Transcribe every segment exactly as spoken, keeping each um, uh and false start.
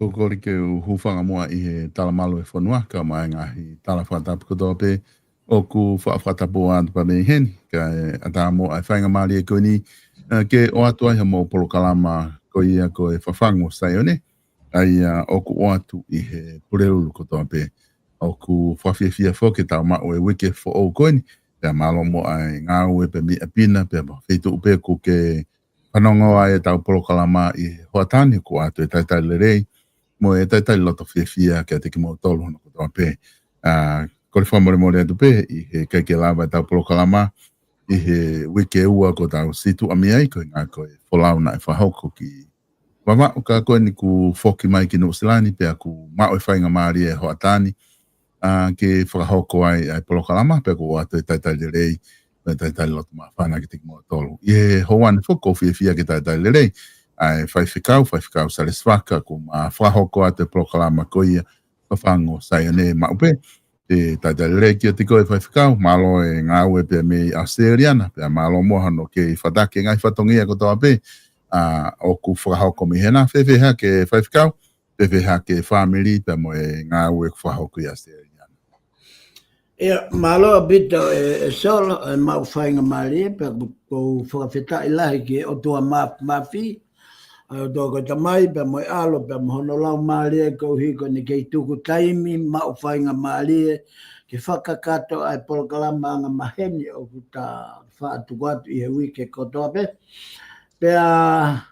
Ko e kole ke u hūfanga muʻa ʻi he talamalu e fonua, kae ʻumaʻā e ngaahi tala fakatapu kotoa pē ʻoku faʻa fakatapu atu pea mei heni, kae ʻatā muʻa e faingamālie ko eni, ē, ke ʻoatu ai ha mo polokalama ko ia ko e Fafangu ʻo Saione, ʻa ia ʻoku ʻoatu ʻi he Pulelulu kotoa pē. ʻOku fakafiefia foki ke tau maʻu e uike foʻou ko eni, pea mālō muʻa e ngāue pea mei ʻapi na, pea mo e feituʻu pē ʻoku ke fanongo ai e tau polokalama ʻi he hoʻatā ni, ʻoku ʻoatu e talitali lelei mo e talitali loto fiefia kiate kimoutolu hono kotoa pē. ʻA, kole fakamolemole atu pē ʻi he ʻikai ke lava e tau polokalama ʻi he uike ua kuo tau situʻa mei ai, koeʻuhi ko e folau naʻe fakahoko ki Vavaʻu, ka ko eni kuo foki mai ki Nuʻusila ni pea ʻoku maʻu e faingamālie e hoʻatā ni, ʻa, ke fakahoko ai ʻa e polokalama pea ʻoku ʻoatu e talitali lelei, mo e talitali loto māfana kiate kimoutolu. ʻI he houa ni foki ʻoku fiefia ke talitali lelei ʻa e faifekau, Faifekau Salesi Vaka, kuo ma fakahoko atu e polokalama ko ia Fafangu ʻo Saione. Maʻu pē e talitali lelei kiate koe Faifekau, mālō e ngāue pea mei ʻAositelēlia na, pea mālō muʻa hono kei fakataha ki he ngaahi fatongia kotoa pē, ʻa, ʻoku fakahoko mei hena. Fēfē hake Faifekau, fēfē hake fāmili pea mo e ngāue ʻoku fakahoko ʻi ʻAositelēlia na? ʻIa, mālō ʻaupito e, e Solo, e maʻu faingamālie, pea ʻoku ou fakafetaʻi lahi ki he ʻOtua Māfimafi, ʻa e ʻOtua ko e Tamai, pea mo e ʻAlo, pea mo hono Laumālie, koeʻuhi ko ʻene kei tuku taimi maʻu faingamālie ke fakakakato ʻa e polokalama angamaheni ʻoku ta faʻa tuku atu ʻi he uike kotoa pē. Pea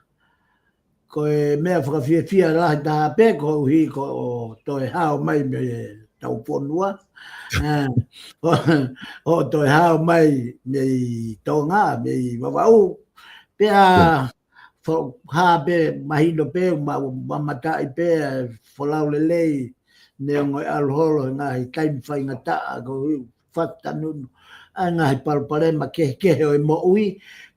ko e meʻa fakafiefia lahi taha pē koeʻuhi ko hoʻo toe hao mai mei he tau fonua. ʻA, hoʻo toe hao mai mei Tonga, mei Vavaʻu. Pea fo-, hā pē mahino pē, ma-, mamataʻi pē, folau lelei, neongo e ʻalu holo he ngaahi taimi faingataʻa, koeʻuhi fakatanunu ʻa e ngaahi palopalema kehekehe ʻo e moʻui,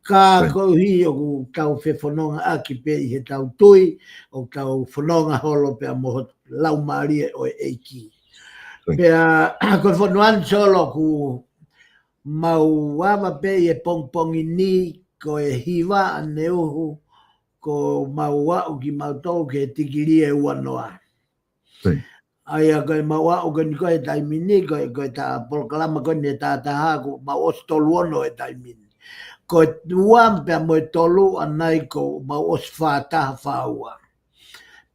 ka koeʻuhi ʻoku tau fefonongaʻaki pē ʻi he tau tui, ʻoku tau fononga holo pea mo e Laumālie ʻo e ʻEiki. Pea ko e fonua ni Solo ʻoku mau ava pē ʻi he pongipongi ni, ko e hiva ʻaneuhu, kuo mau aʻu kimautolu ki he tikilī ʻe uanoa. ʻA ia ko e mau aʻu ko eni ko e taimi ni, ko e, ko e ta polokalama ko eni ʻe taha taha, kuo mau ʻosi tolu ono e taimi ni. Ko e ua pea mo e tolu ʻanai kuo mau ʻosi fā taha fā ua.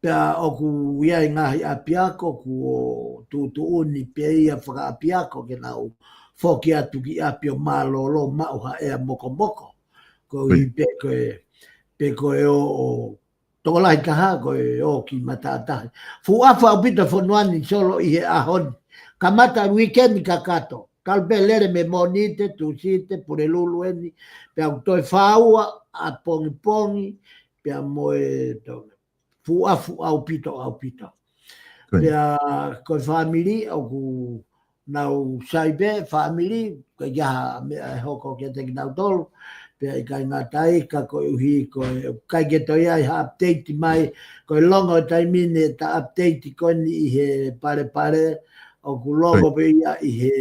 Pea ʻoku ʻi ai e ngaahi ʻapiako kuo tuʻutuʻuni pē ia fakaʻapiako ke nau foki atu ki ʻapi ʻo mālōlō maʻu ha ʻea mokomoko. Koeʻuhi pē ko e, pē ko e ō, ō tokolahi taha ko e ō ki matātahi. Fuʻu ʻafa ʻaupito fonua ni Solo ʻi he ʻaho ni. Kamata weekend kakato. Talu pē lele mei Mōnite, Tūsite, Pulelulu eni. Pea ʻoku toe fā ua ʻapongipongi, pea mo e to-, fuʻu ʻafa ʻaupito, ʻaupito. Pea ko e fāmili ʻoku nau sai pē, fāmili, ʻikai ke ʻi ai ha meʻa ʻe hoko kiate kinautolu, pea ʻikai ngata ai ka koeʻuhi ko e, ʻikai ke toe ʻi ai ha update mai, ko e longo e taimi ni ʻeta update ko eni ʻi he palepale, ʻoku longo pē ia ʻi he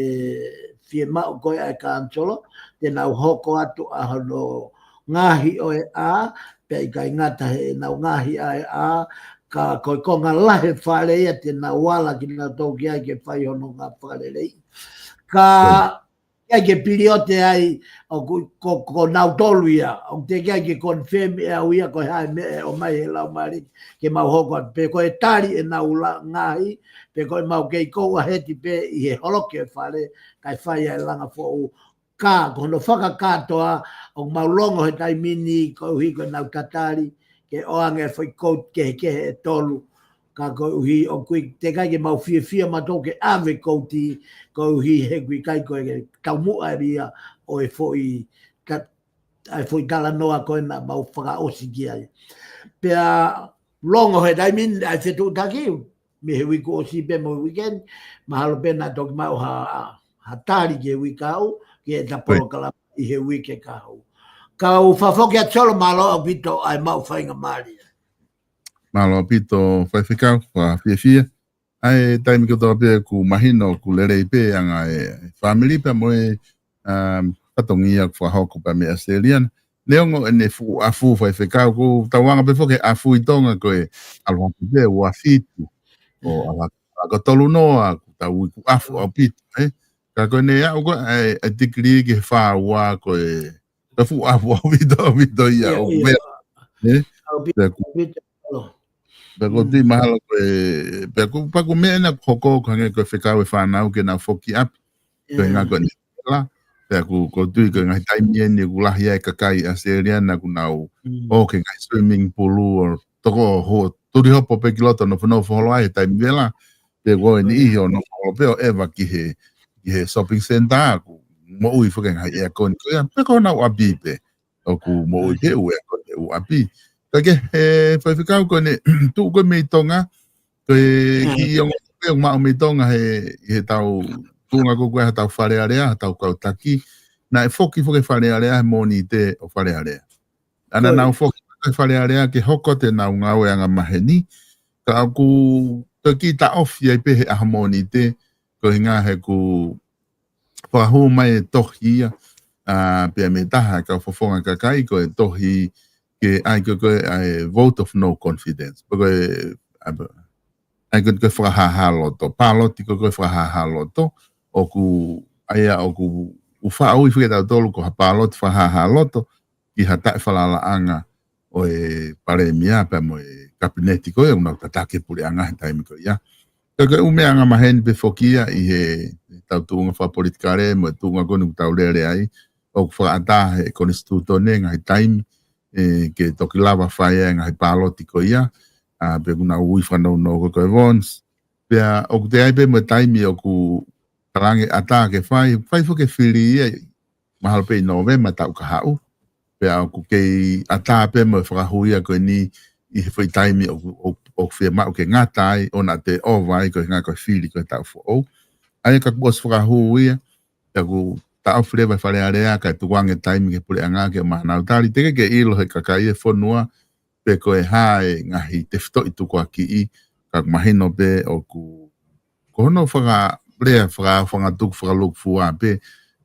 fiemaʻu ko ē ʻa e kanisolo, te nau hoko atu ʻa hono ngaohi ʻo e ʻā, pea ʻikai ngata heʻenau ngaohi ʻa e ʻā, ka ko e konga lahi e fale ia te nau ala kinautolu ki ai ke fai honau ngāue fakalelei. Ka ʻikai ke piliote ai, ʻoku, ko, ko nautolu ia, ʻoku teʻeki ai ke confirm ʻe au ia ko e hā e meʻa ʻe ʻomai he Laumālie ke mau hoko atu. Pe ko e tali ʻenau la-, ngaohi, pe ko ʻemau kei kouʻaheti pē ʻi he holoki e fale, kae fai ai e langa foʻou. Ka, ko hono fakakātoa, ʻoku mau longo he taimi ni, koeʻuhi ko ʻenau tatali, ke ʻoange e foʻi kouti kehekehe ʻe tolu. Ka koeʻuhi ʻoku ʻikai, teʻeki ai ke mau fiefia mautolu ke ʻave kouti, koeʻuhi he ʻoku ʻikai ko e taumuʻa ia ʻo e foʻi ta-, ʻa e foʻi talanoa ko ē naʻa mau fakaʻosi ki ai. Pea longo he taimi ni ʻa e fetuʻutaki, mei he uike ʻosi pē mo e weekend, mahalo pē naʻa toki maʻu ha, ha tali ki he uike kahaʻu, ki heʻeta polokalama ʻi he uike kahaʻu. Kau fakafoki atu Solo, mālō ʻaupito ʻa e maʻu faingamālie. Mālō ʻaupito Faifekau, fakafiefia. ʻA e taimi kotoa pē ʻoku mahino ʻoku lelei pē ʻa e anga e fāmili pea mo e, um, fatongia ʻoku fakahoko pea mei ʻAositelēlia na. Neongo ʻene fuʻu ʻafu faifekau, ko tau anga pē foki he ʻafu ʻi Tonga ko e ʻalu hake pē ua fitu. ʻO ʻalu hake ko tolu noa, ko tau iku ʻafu ʻaupito, ē. Ka ko ʻene aʻu ko ē, ʻa e tikilī ki he fā ua ko e, ko e fuʻu ʻafu ʻaupito, ʻaupito ia, ʻio, ʻo ʻio. Vela, ē. ʻAupito, pea ko ʻaupito. Pea ko e tui mahalo ko e, pea ko, pea ko e meʻa ena ʻoku hoko ko e hangē ko e fekau e fānau ke nau foki ʻapi. Ko e ngaahi ko eni la, pea ko, ko e tui ko e ngaahi taimi eni ʻoku lahi ai e kakai ʻAositelēlia naʻa nau ō ki he ngaahi swimming pool ʻo toko ho, tuli hopo pē ki loto nofonofo holo ai he taimi vela, pea ko eni ʻi he ʻo nofo holo pē ʻo ʻeva ki he, ki he shopping centre ʻoku moʻui foki e ngaahi ʻeakoni ko ia, pea ko honau ʻapi pē ʻoku moʻui pē ʻū ʻeakoni ʻū ʻapi. Ka ko e faifekau ko ʻene tuʻu ko ē mei Tonga, ko e kiʻi ongo pē ʻoku maʻu mei Tonga he, he tau tuʻunga ko ē ko ē ha tau Fale Alea, ha tau kau taki. Naʻe foki foki e Fale Alea he Mōnite ʻo Fale Alea. ʻA ia naʻa nau foki e Fale Alea ke hoko atu ʻenau ngāue angamaheni. Ka ʻoku toe kiʻi taʻofi ai pē he ʻaho Mōnite, ko e ʻuhinga he ʻoku fakahū mai e tohi ia, ʻa, pea mei he taha e kau fofonga kakai, ko e tohi ke ʻai ko ē, ko e ʻai vote of no confidence. Pea ko e, ʻa, ʻai ko ē, ko e fakahāhā loto, pāloti ko ē, ko e fakahāhā loto, ʻoku, ʻa ia ʻoku, ʻoku faʻa ui foki ʻe tautolu ko ha pāloti fakahāhā loto, ki ha taʻefalalaʻanga ʻo e palēmia pea mo e kapineti ko ē ʻoku nau tataki e puleʻanga he taimi ko ia. Ka ko e ʻū meʻa angamaheni pē foki ia ʻi he, he tau tuʻunga fakapolitikale mo e tuʻunga ko eni ʻoku tau lele ai, ʻoku fakaʻatā he konisitūtone ngaahi taimi, ē, ke toki lava fai e ngaahi pāloti ko ia, ʻa, pea ʻoku nau ui fakanounou ko ē ko e Evans. Pea ʻoku toe ʻi ai pē mo e taimi ʻoku talaange ʻatā ke fai, fai foki e fili ia, mahalo pē ʻi Nōvema taʻu kahaʻu. Pea ʻoku kei ʻatā pē mo e fakahū ia ko eni ʻi he foʻi taimi ʻoku, ʻoku, ʻoku fiemaʻu ke ngata ai, ʻo na te ova ai ko e ʻuhinga ko e fili ko ē taʻu foʻou. ʻA ia ka kuo ʻosi fakahū ia, pea ʻoku taʻofi leva e Fale Alea kae tukuange e taimi ki he puleʻanga ke ʻomai hanau tali, teʻeki ke ʻilo he kakai e fonua, pe ko e hā e ngaahi tefitoʻi tukuakiʻi, ka ʻoku mahino pē ʻoku, ko hono fakalea, faka-, fangatuku, fakalūkufua pē,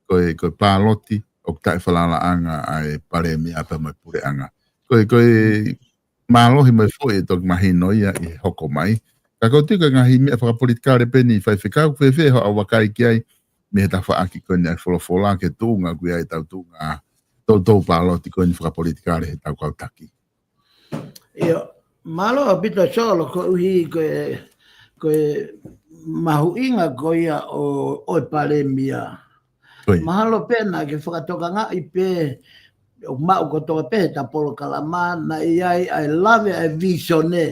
ko e, ko e pāloti ʻoku taʻefalalaʻanga ʻa e palēmia pea mo e puleʻanga. Ko e, ko e mālohi mo e foʻi ʻe toki mahino ia ʻi he hoko mai. Ka ko e tui ko e ngaahi meʻa fakapolitikale pē eni faifekau, fēfē hoʻo vakai ki ai mei he tafaʻaki ko eni ʻa e folofola ki he tuʻunga ʻoku ʻi ai e tau tuʻunga toutou pāloti ko eni fakapolitikale he tau kau taki. ʻIo, mālō ʻaupito Solo, koeʻuhi ko e, ko e mahuʻinga ko ia ʻo, ʻo e palēmia. Ko ia. Mahalo pē naʻa ke fakatokangaʻi pē, ʻoku maʻu kotoa pē he ta polokalama, naʻe ʻi ai ʻa e lave ʻa e visone,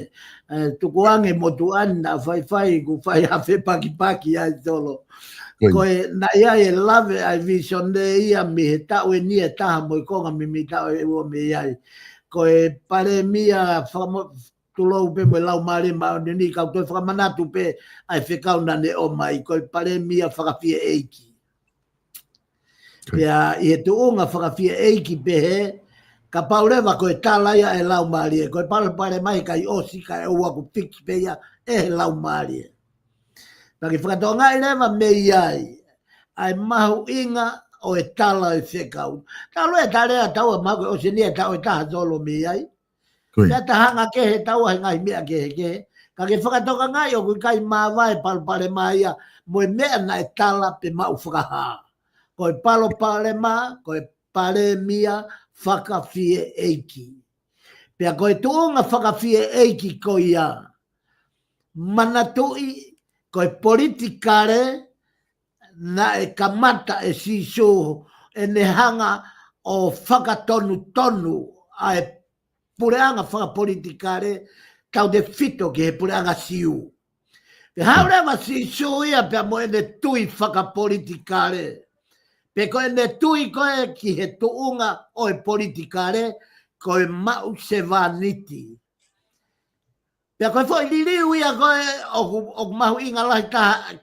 ē, tukuange motuʻa ni naʻa faifai, kuo fai ha fepakipaki ai Solo. Ko ia. Ko e, naʻe ʻi ai e lave ʻa e visone ia mei he taʻu eni ʻe taha mo e konga mei, mei he taʻu ʻe ua mei ai. Ko e palēmia fakamo-, tulou pē mo e Laumālie Māʻoniʻoni, kau toe fakamanatu pē ʻa e fekau naʻa ne ʻomai, ko e palēmia fakafieʻeiki. Ko ia. Pea ʻi he tuʻunga fakafieʻeiki pehē, kapau leva ko e tala ia ʻa e Laumālie, ko e palopalema ia ʻikai ʻosi kae ʻoua kuo fiki pē ia ʻe he Laumālie. Pea ke fakatokangaʻi leva mei ai ʻa e mahuʻinga ʻo e tala ʻo e fekau. Talu e tala ʻa taua mahalo ko e ʻosi eni e taʻu ʻe taha Solo mei ai. Ko ia. Pea ta hanga kehe taua he ngaahi meʻa kehekehe. Ka ke fakatokangaʻi ʻoku ʻikai māvae palopalema ia mo e meʻa naʻe tala pe maʻu fakahā. Ko e palopalema, ko e palēmia fakafieʻeiki. Pea ko e tuʻunga fakafieʻeiki ko ia, manatuʻi ko e politikale naʻe kamata ʻe Sīsū ʻene hanga ʻo fakatonutonu ʻa e puleʻanga fakapolitikale tautefito ki he puleʻanga Siu. Pea haʻu leva Sīsū ia pea mo ʻene tui fakapolitikale. Pe ko ʻene tui ko ē ki he tuʻunga ʻo e politikale, ko e maʻu sevāniti. Pea ko e foʻi liliu ia ko ē ʻoku, ʻoku mahuʻinga lahi taha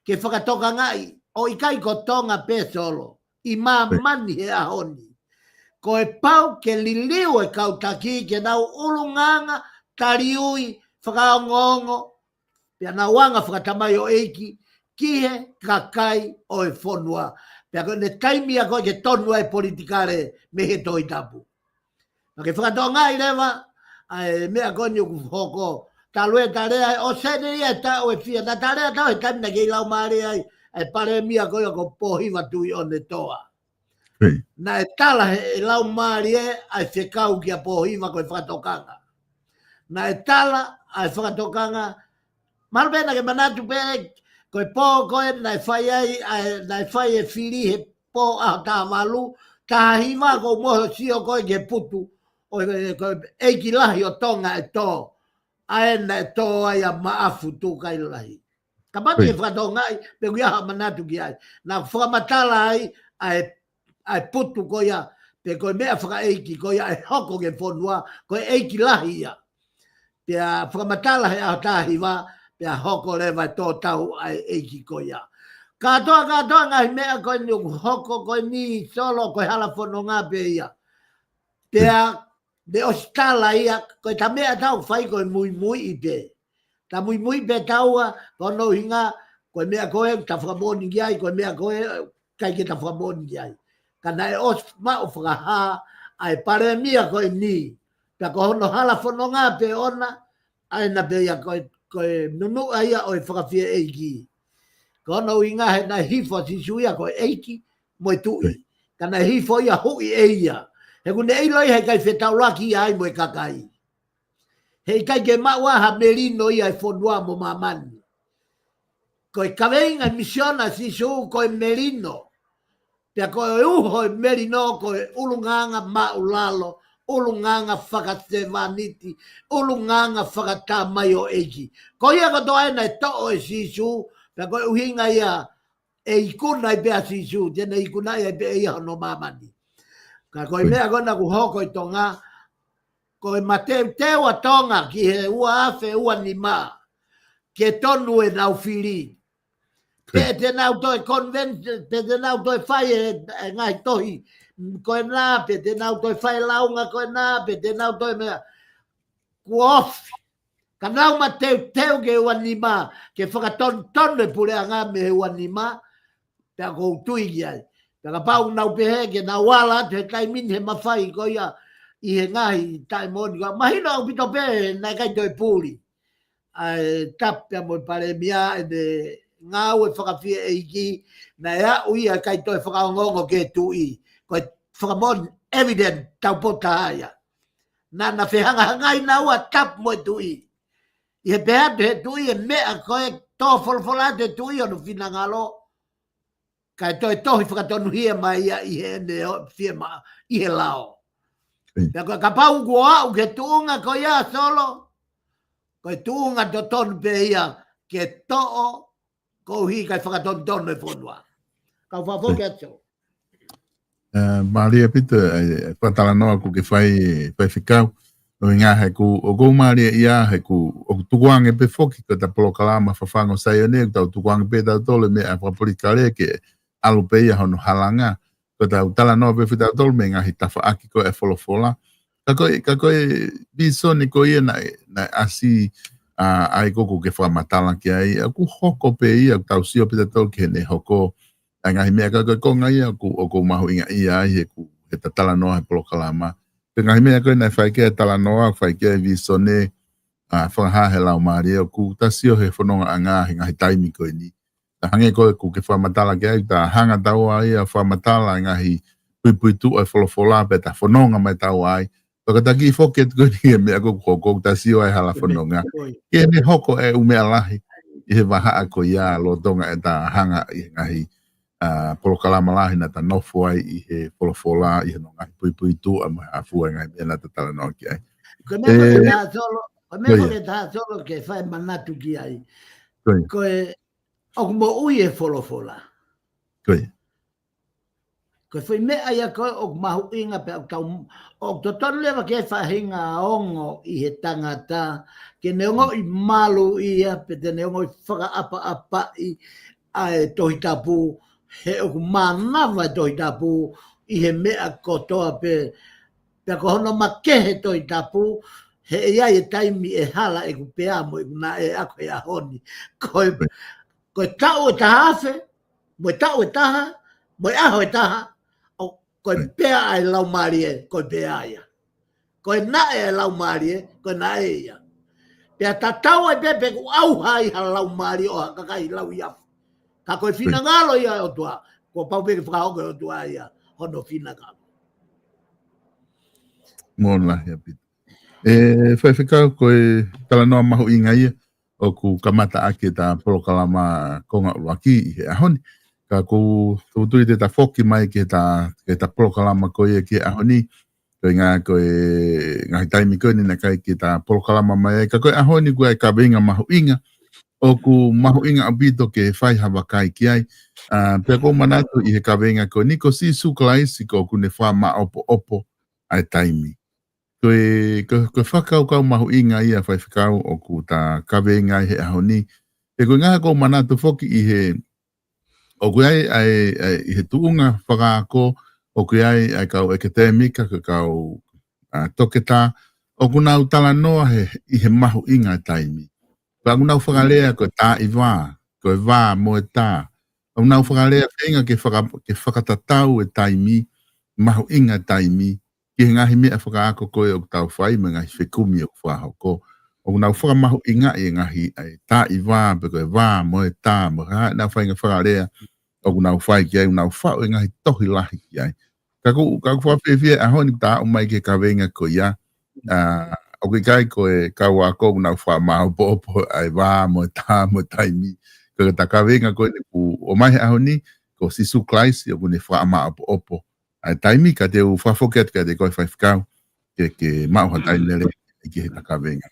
ke fakatokangaʻi, ʻo ʻikai ko Tonga pē Solo, ʻi māmani he ʻaho ni. Ko e pau ke liliu e kau taki ke nau ʻulungaanga, taliui, fakaongoongo, pea nau anga fakatamaioʻeiki ki he kakai ʻo e fonua. Pea ko ʻene taimi ia ko ē ke tonu ai politikale mei he Tohi Tapu. Naʻa ke fakatokangaʻi leva ʻa e meʻa ko eni ʻoku hoko. Talu e talea ʻo sene ia e taʻu ʻe fiha. Naʻe talea tau he taimi naʻe kei laumālie ai ʻa e palēmia ko ia ko Pōhiva Tuʻiʻonetoa. Naʻe tala he laumālie ʻa e fekau kia Pōhiva ko e fakatokanga. Naʻe tala ʻa e fakatokanga. Mahalo pē naʻa ke manatu pē ko e pō ko ē naʻe fai ai, ʻa e, naʻe fai e fili he pō ʻaho taha valu, taha hiva ko mo sio ko ē ke putu ʻo e, ko e ʻeiki lahi ʻo Tonga ʻe tō. ʻA ē naʻe tō ai ʻa Maʻafu Tukailalahi. Kapau te ke fakatokangaʻi, pe ʻoku ʻi ai ha manatu ki ai. Naʻa ku fakamatala ai ʻa e, ʻa e putu ko ia, pe ko e meʻa fakaʻeiki ko ia ʻe hoko ki he fonua, ko e ʻeiki lahi ia. Pea fakamatala he ʻaho taha hiva, pea hoko leva e tō tau ʻa e ʻeiki ko ia. Kātoa, kātoa ngaahi meʻa ko eni ʻoku hoko ko eni Solo ko e hala fononga pē ia. Pea ne ʻosi tala ia, ko e ta meʻa tau fai ko e muimuiʻi pē. Ta muimuiʻi pē taua, ko hono ʻuhinga, ko e meʻa ko ē, ta fakamoʻoni ki ai, ko e meʻa ko ē, ʻikai ke ta fakamoʻoni ki ai. Ka naʻe ʻosi maʻu fakahā ʻa e palēmia ko eni. Pea ko hono hala fononga pē ʻona, ʻa ena pē ia ko e, ko e nunuʻa ia ʻo e fakafieʻeiki. Ko hono ʻuhinga he naʻe hifo ʻa Sīsū ia ko e ʻeiki mo e tuʻi. Ka naʻe hifo ia huʻi ʻe ia. He ʻoku ne ʻilo ia he ʻikai fetaulaki ia ai mo e kakai. He ʻikai ke maʻu ha melino ia ʻi he fonua mo māmani. Ko e kaveinga misiona ʻa Sīsū ko e melino. Pea ko e uho e melino ko e ʻulungaanga maʻulalo, ʻulungaanga fakasevāniti, ʻulungaanga fakatamaioʻeiki. Ko ia kotoa ena ʻe toʻo ʻe Sīsū, pea ko e ʻuhinga ia ʻe ikuna ai pē ʻa Sīsū, te ne ikuna ai pē ʻe ia hono māmani. Ka ko e meʻa ko ena ʻoku hoko ʻi Tonga, ko e mateuteu ʻa Tonga ki he ua afe ua nima, ke tonu ʻenau fili. Pe te nau toe convention, pe te nau toe fai e, e ngaahi tohi ko ena, pe te nau toe fai e lāunga ko ena, pe te nau toe meʻa. Kuo ofi. Ka nau mateuteu ki he ua nima, ke fakatonutonu e puleʻanga mei he ua nima, pea ʻoku ou tui ki ai. Pea kapau nau pehē ke nau ala atu he taimi ni he mafai ko ia ʻi he ngaahi taʻemoʻoni. Ka mahino ʻaupito pē naʻe ʻikai toe puli ʻa e Tapu pea mo e palēmia ʻene ngāue fakafieʻeiki, naʻe aʻu ia ʻikai toe fakaongoongo ki he tuʻi. Ko e fakamoʻoni evident taupotu taha ia. Naʻa na fehangahangai naua Tapu mo e tuʻi. ʻI he pehē atu he tuʻi e meʻa ko e tō folofola atu he tuʻi hono finangalo. Kae toe tohi fakatonuhia mai ia ʻi heʻene ʻo fiemaʻu ʻi he lao. Pea ko e kapau kuo aʻu ki he tuʻunga ko ia Solo, ko e tuʻunga totonu pē ia ke toʻo, koeʻuhi kae fakatonutonu e fonua. Kau fakafoki atu Solo. Mālie ʻaupito e fakatalanoa kuo ke fai, Faifekau. ʻUhinga he ʻoku, ʻoku mālie ia he ʻoku, ʻoku tukuange pē foki ko ʻeta polokalama Fafangu ʻo Saione, ʻoku tau tukuange pē tautolu e meʻa fakapolitikale ke ʻalu pē ia hono halanga. Ko ʻetau talanoa pē foki tautolu mei he ngaahi tafaʻaki ko ē e folofola. Ka ko e, ka ko e vīsone ko ia naʻe, naʻe ʻasi, ʻa, ʻa ia ko ē kuo ke fakamatala ki ai, ʻoku hoko pē ia, ʻoku tau sio pē tautolu ki heʻene hoko, ʻa e ngaahi meʻa ka ko e konga ia ʻoku, ʻoku mahuʻinga ia ai he ʻoku, heʻeta talanoa he polokalama. Pea ngaahi meʻa ko ē naʻe fai ki ai e talanoa, fai ki ai e vīsone, ʻa, fakahā he Laumālie ʻoku ta sio he fonongaʻanga he ngaahi taimi ko eni. Ta hangē ko ē kuo ke fakamatala ki ai, ta hanga taua ia ʻo fakamatala e ngaahi puipuituʻa e folofola pea ta fononga mai taua ai. Pea ka ta kiʻi foki atu ko eni ki he meʻa ko ē kuo hoko, ta sio ai hala fononga. Ke ne hoko e ʻū meʻa lahi ʻi he vahaʻa ko ia lolotonga ʻeta hanga ʻi he ngaahi, ʻa, polokalama lahi naʻa ta nofo ai ʻi he folofola, ʻi he ngaahi puipuituʻa mo e hā fua e ngaahi meʻa naʻa ta talanoa ki ai. Ko e meʻa ko ē taha Solo, ko e meʻa ko ē taha Solo ke fai manatu ki ai. Ko e ʻoku moʻui e folofola. Ko ia. Ko e foʻi meʻa ia ko ē ʻoku mahuʻinga pea ʻoku tau, ʻoku totonu leva ke faʻahinga ongo ʻi he tangata, ke ne ongoʻi malu ia, pe te ne ongoʻi fakaʻapaʻapaʻi ʻa e Tohi Tapu, he ʻoku mānava e Tohi Tapu ʻi he meʻa kotoa pē, pea ko hono makehe Tohi Tapu, he ʻe ʻi ai e taimi ʻe hala ʻeku pea mo ʻeku naʻe ako he ʻaho ni. Ko e, ko e taʻu ʻe taha afe, mo e taʻu ʻe taha, Mo e ʻaho ʻe taha, ʻo ko e pea ʻa e Laumālie, ko e pea ia. Ko e naʻe ʻa e Laumālie, ko e naʻe ia. Pea tatau ai pē pe ʻoku ʻauha ʻi ha laumālie ʻo ha kakai lauiafu. Ka ko e finangalo ia ʻo e ʻOtua, kuo pau pē ke fakahoko ʻe he ʻOtua ia hono finangalo. Mālō lahi ʻaupito. ʻE, Faifekau, ko e talanoa mahuʻinga ia ʻoku kamata ʻaki ʻeta polokalama konga ʻuluaki ʻi he ʻaho ni. Ka ʻoku ou tui te ta foki mai ki heʻeta, ki heʻeta polokalama ko ia ki he ʻaho ni. Ko e ngaahi, ko e ngaahi taimi ko eni naʻe ʻikai ke ta polokalama mai ai. Ka ko e ʻaho ni ko e kaveinga mahuʻinga. ʻOku mahuʻinga ʻaupito ke fai ha vakai ki ai. ʻA, pea ʻoku ou manatu ʻi he kaveinga ko eni ko Sīsū Kalaisi ko ʻoku ne fakamāʻopoʻopo ʻa e taimi. Ko e, ko, ko e fakakaukau mahuʻinga ia Faifekau ʻoku ta kaveinga ai he ʻaho ni. He ko e ngaahi ʻoku ou manatu foki ʻi he, ʻoku ʻi ai, ʻa e, ʻa e, ʻi he tuʻunga fakaako, ʻoku ʻi ai, ʻa e kau ʻekatēmika, ka kau, ʻa, toketā, ʻoku nau talanoa he, ʻi he mahuʻinga ʻa e taimi. Pea ʻoku nau fakalea ko e tā ʻi vā, ko e vā mo e tā. ʻOku nau fakalea feinga ke faka-, ke fakatatau e taimi, mahuʻinga e taimi, ki he ngaahi meʻa fakaako ko ē ʻoku tau fai, mo e ngaahi fekumi ʻoku fakahoko. ʻOku nau fakamahuʻingaʻi e ngaahi, ʻa e tā ʻi vā, pe ko e vā, mo e tā, mo e hā, nau feinga fakalea, ʻoku nau fai ki ai, ʻoku nau faʻu e ngaahi tohi lahi ki ai. Ka ʻoku, ka ʻoku fakafiefia ʻaho ni ta aʻu mai ki he kaveinga ko ia. ʻA, ʻoku ʻikai ko e kau ako ʻoku nau fakamāʻopoʻopo ʻa e vā mo e tā mo e taimi. Ko ʻeta kaveinga ko eni ʻoku ʻomai he ʻaho ni, ko Sīsū Kalaisi ʻoku ne fakamāʻopoʻopo ʻa e taimi. Ka te u fakafoki atu kiate koe Faifekau, ke, ke maʻu ha taimi lelei ki heʻeta kaveinga.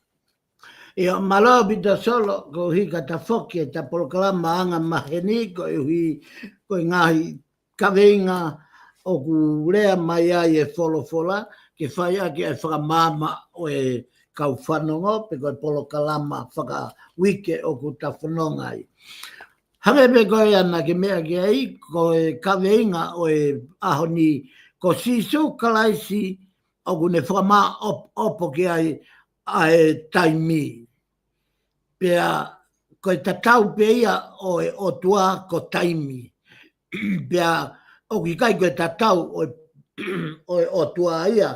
ʻIo, mālō ʻaupito Solo, koeʻuhi ka ta foki ʻeta polokalama anga maheni, koeʻuhi, ko e ngaahi kaveinga ʻoku lea mai ai e folofola, ke fai ʻaki e fakamaama ʻo e kau fanongo, pe ko e polokalama fakauike ʻoku ta fononga ai. Hangē pē ko ia naʻa ke meʻa ki ai, ko e kaveinga ʻo e ʻaho ni, ko Sīsū Kalaisi ʻoku ne fakamāʻopoʻopo ki ai ʻa e taimi. Pea ko e tatau pē ia ʻo e ʻOtua ko taimi. Pea ʻoku ʻikai ko e tatau ʻo e, ʻo e ʻOtua ia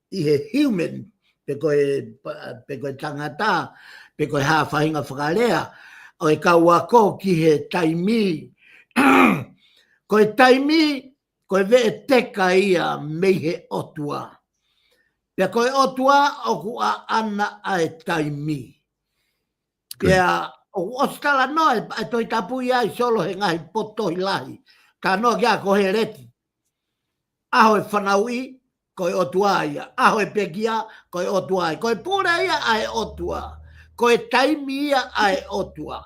ʻi he human, pe ko e, pe ko e tangata, pe ko e hā faʻahinga fakalea ʻo e kau ako ki he taimi. Ko e taimi, ko e veʻeteka ia mei he ʻOtua. Pea ko e ʻOtua ʻoku ʻaʻana ʻa e taimi. Pea ʻoku ʻosi talanoa e, e Tohi Tapu ia ʻi Solo he ngaahi potu tohi lahi. Talanoa ki ai ko Heleti. ʻAho e fanauʻi, ko e ʻOtua ia. ʻAho e pekia, ko e ʻOtua ia. Ko e pule ia ʻa e ʻOtua. Ko e taimi ia ʻa e ʻOtua.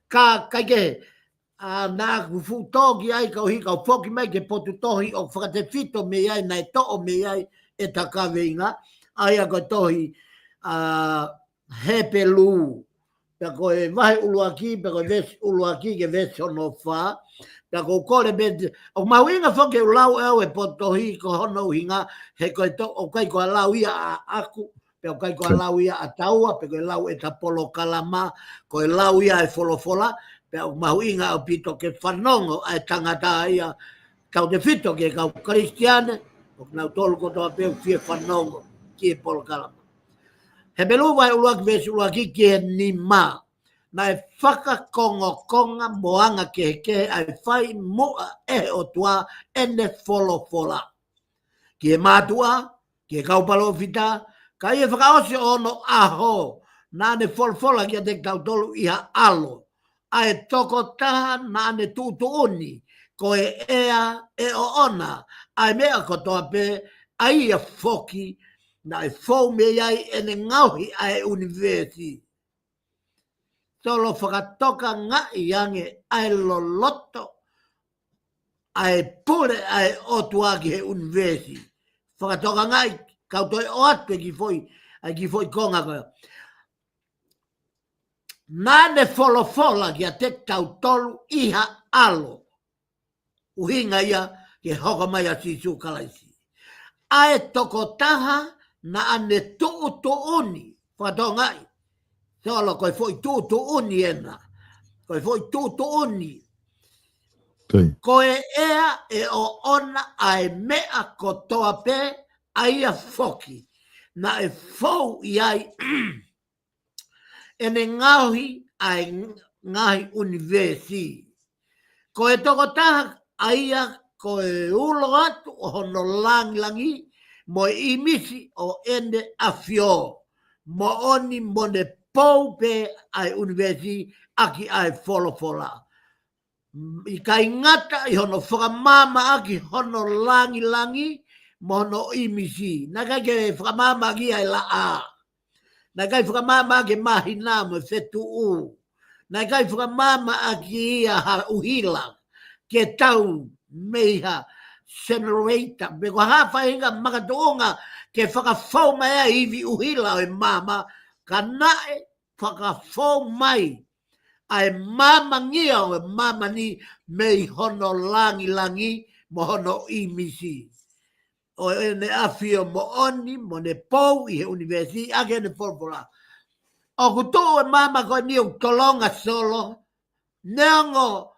Ka, kaikehe, ʻa, naʻa ku fuʻu tō ki ai koeʻuhi kau foki mai ki he potu tohi ʻoku fakatefito mei ai, naʻe toʻo mei ai ʻeta kaveinga, ʻa ia ko e tohi, ʻa, Hepelū. Pea ko e vahe ʻuluaki, pea ko e veesi ʻuluaki ki he veesi hono fā. Pea ʻoku ou kole pē, ʻoku mahuʻinga foki ke u lau ʻe au e potu tohi ko hono ʻuhinga, he ko e to-, ʻoku ʻikai ko ha lau ia ʻaʻaku, pea ʻoku ʻikai ko ha lau ia ʻataua, pe ko e lau ʻeta polokalama, ko e lau ia e folofola, pea ʻoku mahuʻinga ʻaupito ke fanongo ʻa e tangata ia, tautefito ki he kau Kalisitiane, ʻoku nau tolu kotoa pē ʻoku fie fanongo ki he polokalama. Hepelū vahe ʻuluaki veesi ʻuluaki ki he nima. Naʻe fakakongokonga mo anga kehekehe ʻa e fai muʻa ʻe he ʻOtua ʻene folofola ki he mātuʻa, ki he kau palōfita, ka ʻi he fakaʻosi ʻo onoʻaho, naʻa ne folofola kiate kitautolu ʻi ha ʻAlo, ʻa e tokotaha naʻa ne tuʻutuʻuni, ko e ʻea ʻe ʻoʻona ʻa e meʻa kotoa pē, ʻa ia foki naʻe fou mei ai ʻene ngaohi ʻa e ʻunivēsi. Solo, fakatokangaʻi ange ʻa e loloto ʻa e pule ʻa e ʻOtua ki he ʻunivēsi. Fakatokangaʻi, kau toe ʻoatu e kiʻi foʻi, ʻa e kiʻi foʻi konga ko ia. Naʻa ne folofola kiate kitautolu ʻi ha ʻAlo. ʻUhinga ia ke hoko mai ʻa Sīsū Kalaisi. ʻA e tokotaha naʻa ne tuʻutuʻuni. Fakatokangaʻi. Solo, ko e foʻi tuʻutuʻuni ena. Ko e foʻi tuʻutuʻuni. Ko e ʻea ʻe ʻoʻona ʻa e meʻa kotoa pē, ʻa ia foki naʻe fou ʻi ai ʻene ngaohi ʻa e ngaahi ʻunivēsi. Ko e tokotaha ʻa ia ko e ulo atu ʻo hono langilangi mo e ʻīmisi ʻo ʻene ʻafio, moʻoni mo ne pou pē ʻa e ʻunivēsi ʻaki ʻa e folofola. ʻIkai ngata ʻi hono fakamaamaʻaki hono langilangi mo hono ʻīmisi. Naʻe ʻikai ke fakamaamaʻaki ʻa e laʻā. Naʻe ʻikai fakamaamaʻaki e māhina mo e fetuʻu. Naʻe ʻikai fakamaamaʻaki ia ha ʻuhila ke tau mei ha generator. Pe ko ha faʻahinga makatuʻunga ke fakafou mai ʻa e ivi ʻuhila ʻo e maama, ka naʻe fakafou mai ʻa e maamangia ʻo e māmani mei hono langilangi mo hono ʻīmisi. ʻO ʻene ʻafio moʻoni mo ne pou ʻi he ʻunivēsi ʻaki ʻene folofola. ʻOku tuʻu e maama ko eni ʻoku tolonga Solo, neongo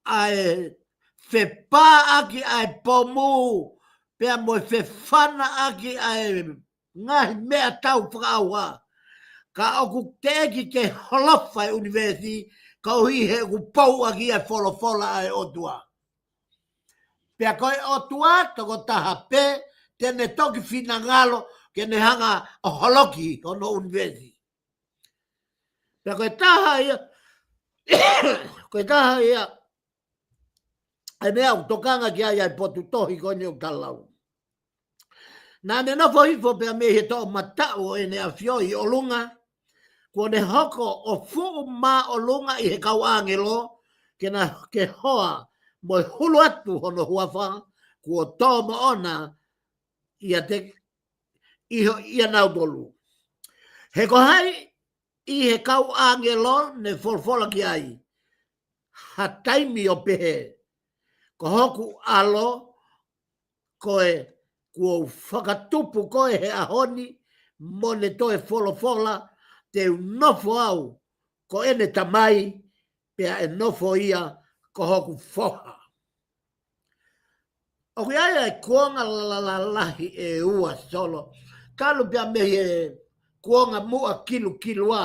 ʻa e fepāʻaki ʻa e pomu, pea mo e fefanaʻaki ʻa e ngaahi meʻatau fakaʻauha. Ka ʻoku teʻeki ke holofa e ʻunivēsi, koeʻuhi he ʻoku pou ʻaki ʻa e folofola ʻa e ʻOtua. Pea ko e ʻOtua tokotaha pē te ne toki finangalo ke ne hanga ʻo holoki hono ʻunivēsi. Pea ko e taha ia, ko e taha ia, ʻa e meʻa ʻoku tokanga ki ai ʻa e potu tohi ko eni ʻoku tala lau. Naʻa ne nofo hifo pea mei he toʻomataʻu ʻo ʻene ʻafio ʻi ʻolunga, kuo ne hoko ʻo fuʻu māʻolunga ʻi he kau ʻāngelo, ke na ke hoa mo e hulu atu hono huafa, kuo tō moʻona ʻiate, ʻi ho, ʻia nautolu. He ko hai ʻi he kau ʻāngelo ne folofola ki ai ha taimi ʻo pehē, ko hoku ʻAlo, ko e kuo u fakatupu koe he ʻaho ni, mo ne toe folofola, te u nofo au ko ʻene Tamai, pea ʻe nofo ia ko hoku Foha. ʻOku ʻi ai ʻa e kuonga la, la, la, lahi ʻe ua Solo. Talu pea mei he kuonga muʻa kilukilua.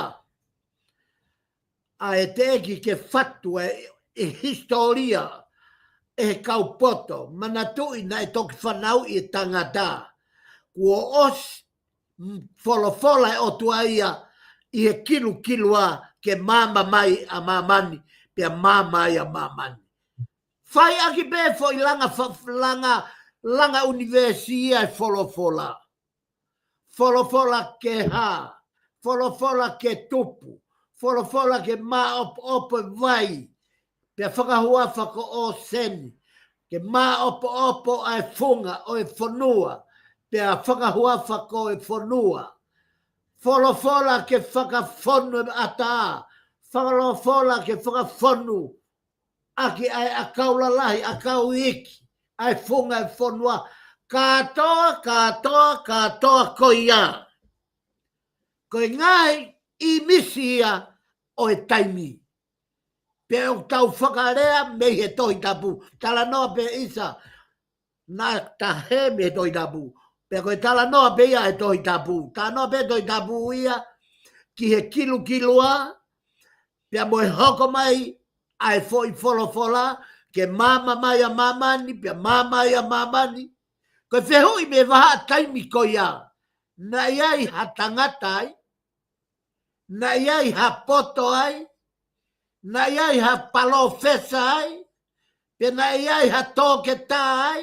ʻA e teʻeki ke fatu e, e hisitōlia ʻe he kau poto, manatuʻi naʻe toki fanauʻi e tangata. Kuo ʻosi, mm, folofola e ʻOtua ia ʻi he kilukilua ke maama mai ʻa māmani, pea maama ai ʻa māmani. Fai ʻaki pē foʻi langa fa, langa, langa ʻunivēsi ia e folofola. Folofola ke hā, folofola ke tupu, folofola ke māʻopoʻopo e vai, pea fakahuafa ko ʻōseni, ke māʻopoʻopo ʻa e funga ʻo e fonua, pea fakahuafa ko e fonua. Folofola ke fakafonu e ʻatā, folofola ke fakafonu ʻaki ʻa e ʻakau lalahi, ʻakau iiki, ʻa e funga e fonua, kātoa, kātoa, kātoa ko ia. Ko e ngaahi ʻīmisi ia ʻo e taimi. Pea ʻoku tau fakalea mei he Tohi Tapu. Talanoa pē ʻisa, naʻa ta hē mei he Tohi Tapu. Pea ko e talanoa pē ia e Tohi Tapu. Talanoa pē Tohi Tapu ia ki he kilukilua, pea mo e hoko mai ʻa e foʻi folofola, ke maama mai ʻa māmani, pea maama ai ʻa māmani. Ko e fehuʻi mei he vahaʻa taimi ko ia, naʻe ʻi ai ha tangata ai, naʻe ʻi ai ha poto ai, naʻe ʻi ai ha palōfesa ai, pea naʻe ʻi ai ha toketā ai,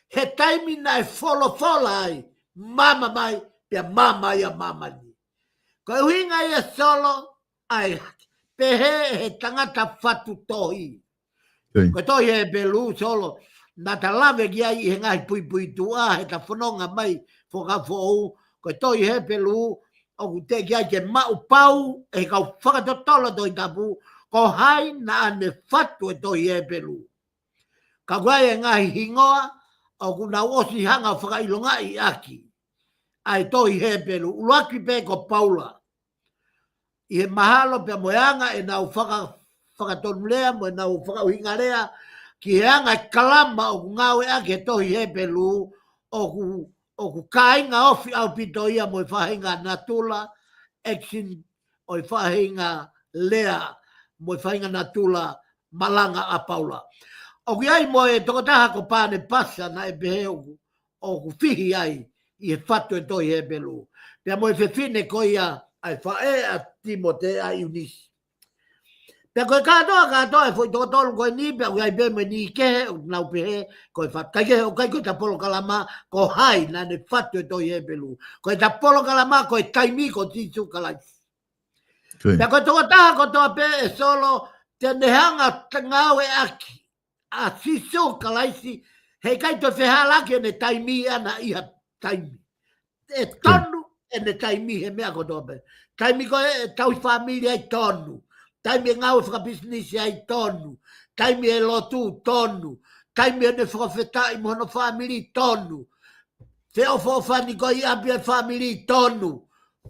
he taimi naʻe folofola ai, maama mai, pea maama ai ʻa māmani. Ko e ʻuhinga ia Solo, ʻa e pehē ʻe he tangata fatu tohi. Ko e tohi Hepelū Solo, naʻa ta lave ki ai ʻi he ngaahi puipuituʻa, he ta fononga mai Fuakava Foʻou, ko e tohi Hepelū, ʻoku teʻeki ai ke maʻu pau ʻe he kau fakatotolo Tohi Tapu, ko hai naʻa ne fatu e tohi Hepelū. Ka ʻoku ʻi ai e ngaahi hingoa, ʻoku nau ʻosi hanga fakaʻilongaʻi ʻaki ʻa e tohi Hepelū, ʻuluaki pē ko Paula. ʻI he mahalo pea mo e anga ʻenau faka, fakatonulea, mo ʻenau fakaʻuhingalea, ki he anga e kalama ʻoku ngāueʻaki he tohi Hepelū, ʻoku, ʻoku kāinga ofi ʻaupito ia mo e faʻahinga natula, action, ʻo e faʻahinga lea, mo e faʻahinga natula malanga ʻa Paula. ʻOku ʻi ai mo e tokotaha ko Panepasa naʻe pehē ʻoku, ʻoku fihi ai ʻi he fatu e tohi Hepelū. Pea mo e fefine ko ia ʻa e faʻē ʻa Timote ʻa ʻIunisi. Pea ko e kātoa, kātoa e foʻi toko tolu ko eni, pea ʻoku ʻi ai pē mo e niʻihi kehe, ʻoku nau pehē, ko e fatu. ʻIkai ke, ʻoku ʻikai ko ʻeta polokalama, ko hai naʻa ne fatu e tohi Hepelū. Ko ʻeta polokalama, ko e taimi ko Sīsū Kalaisi. Pea ko e tokotaha kotoa pē ʻe Solo, te ne hanga ʻo ngāueʻaki ʻa Sīsū Kalaisi, heʻikai toe fehālaaki ʻene taimi ʻana ʻi ha taimi. ʻE tonu ʻene taimi he meʻa kotoa pē. Taimi ko ē ʻe tauhi fāmili ai, tonu. Taimi ʻe ngāue fakapisinisi ai, tonu. Taimi ʻe lotu, tonu. Taimi ʻene fakafetaʻi mo hono fāmili, tonu. Feʻofoʻofani ko ē ʻi ʻapi e fāmili, tonu.